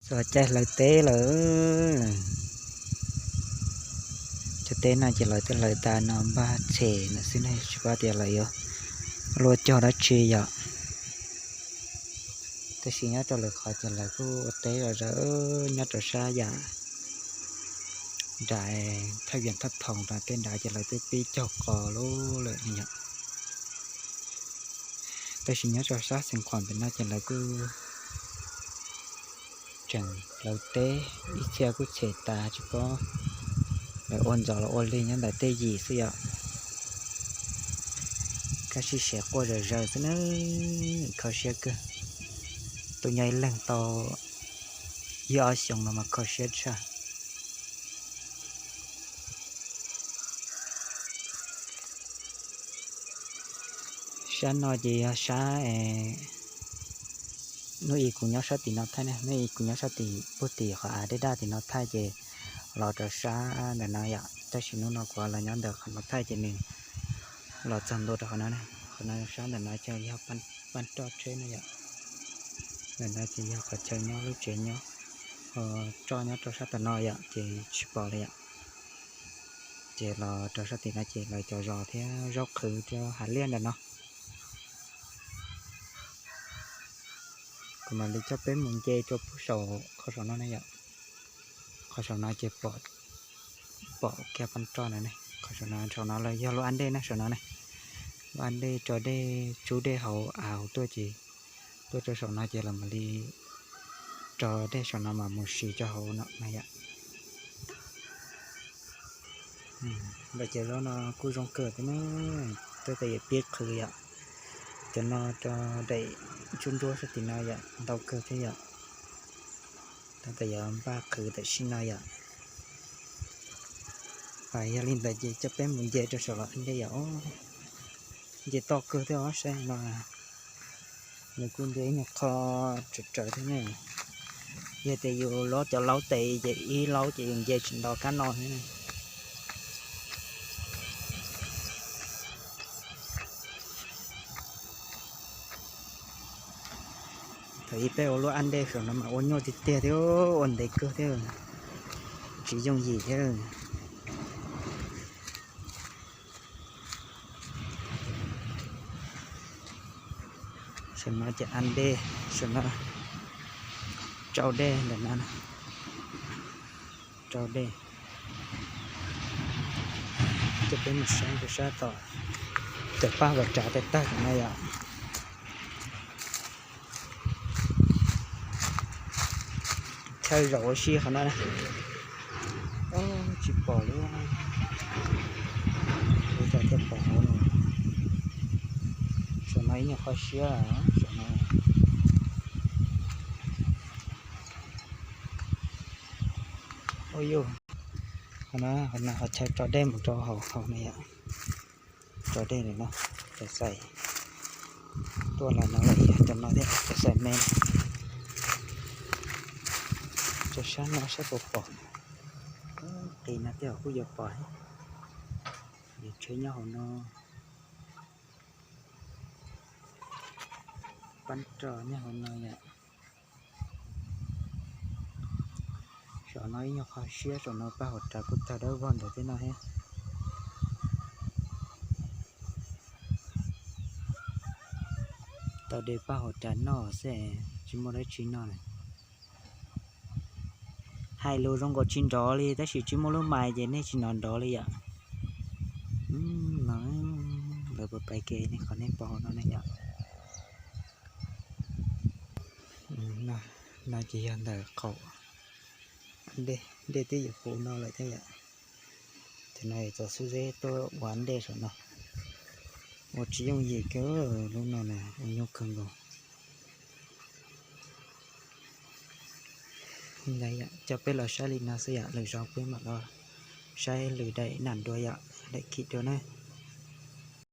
Txog caij hlawv teb lawm. Cov teb no ces lawv twb hlawv tas no npaj tshem lawm xwb ne, tsis paub tias lawv yuav luaj cog dab tsi yom. Tab sis nyob rau lawv qhov ces lawv kuj ua teb zom zaws nyob rau sab yam nram thaj vias thaj thoom rau tej nrad ces lawv twb pib cog qos lawm yom. Tab sis nyob rau sab Xeev Khuam ntawm no ces lawv kuj tseem hlawv teb, ib txhia kuj tshem tas tsis paub lawv ua ntxov los ua lig nyob ntawm tej yim xwb yom. Kab sib sev quaj zom zaws xwb na, kho siab kawg. Tus nyob ib leeg tau ib ob xyoos no mas kho siab tshaj. Sab no ces yog sab, hnub ib kuv nyob sab tim no thaij ne, hnub ib kuv nyob sab tim puag tim qhov av dej daj tim no thaij ces los rau sab ntawm no yom, tab sis hnub no kuv los nyob ntawm qhov no thaij ces nws los txog ntua rau qhov no. Qhov no sab ntawm no ces yog pab roj tsheb no yom. Ntawm no ces yog qhov chaw nyob lub tsev nyob, ho roj nyob rau sab tom no yom ces tsis pom li yom. Ces los rau sab tim no ces lawv cov zos thiab zaub qhwv rau hav liaj ntawm no. Kuv mam li coj peb mus nce rau puag saum qhov saum no ne yom. Qhov saum no ces pom kiag pab roj na ne. Qhov saum no, saum no los yog lub ab dej na, saum no ne. Lub ab dej tso dej, tsub dej hauv av tuaj ces tuaj rau saum no ces los mam li tso dej saum no mas mus siv rau hauv no na yom. Ntawm cov zaub no kuj zoo kawg thiab na, tab tom yuav pib qhwv yom. Cov no rau daim ntsub nruab sab tim no yom, ntau kawg thiab yom. Tab tom yuav npaj qhwv tam sim no yom. Yog li ntawd ces coj peb mus nce rau saum los ib ntej yom. Nce toj kawg thiab os, saib no. Nws kuj nce ib nyuag qho tsawv tsawv thiab ne. Yog tias yus laub cov laub tes ces ib laub ces yus nce tsis nto kab no thiab ne. Thaum ub peb ua lub ab dej saum no mas ua nyuaj tiag tiag thiab, ua ntev kawg thiab, tsis yooj yim thiab. Saum no ces ab dej, saum no tsau dej ntawm no, tsau dej. Coj peb mus saib rau sab tom cov paj vas tsav tag tag no yom. Chaw zaum ua si qhov no na. Tsis pom li. Ua cas coj pom hauv no. Saum no ib nyuag qhov siab saum no. Ua yus, qhov no, qhov no qhov chaw tso dej mus rau hauv hauv no yom. Tso dej no, cov xais tuaj los no lawm, yog cov no thiab cov xais me. Cov sab no sab puas pom, qis no tej zaum kuj yuav pom. Tsheb nyob hauv no, pab roj nyob hauv no yom. Saum no ib nyuag qhov siab, saum no paj hauv rau kuj tawg dawb vog ntawd thiab no thiab. Tau de paj hauv rau noj xwb, tsis muaj dab tsi noj lawm. Hais lus zoo nkaus tsis nrov li tab sis tsis muaj lub mais ces nej tsis hnov nrov li yom. No, lawv puas pais ke nej qhov nej pom hauv no ne yom. No ces yog ntawm qaum dej, dej twb yuav puv no lawm thiab yom. Ces no txaus xub zeb tuaj ua dej saum no. Ua tsis yooj yim kiag lub no na, ua nyuaj kawg nkaus. Ntawd yom, coj peb los saib li no xwb yom, lwm zaus peb mam los saib lwm daim nam dua yom, daim khim dua na.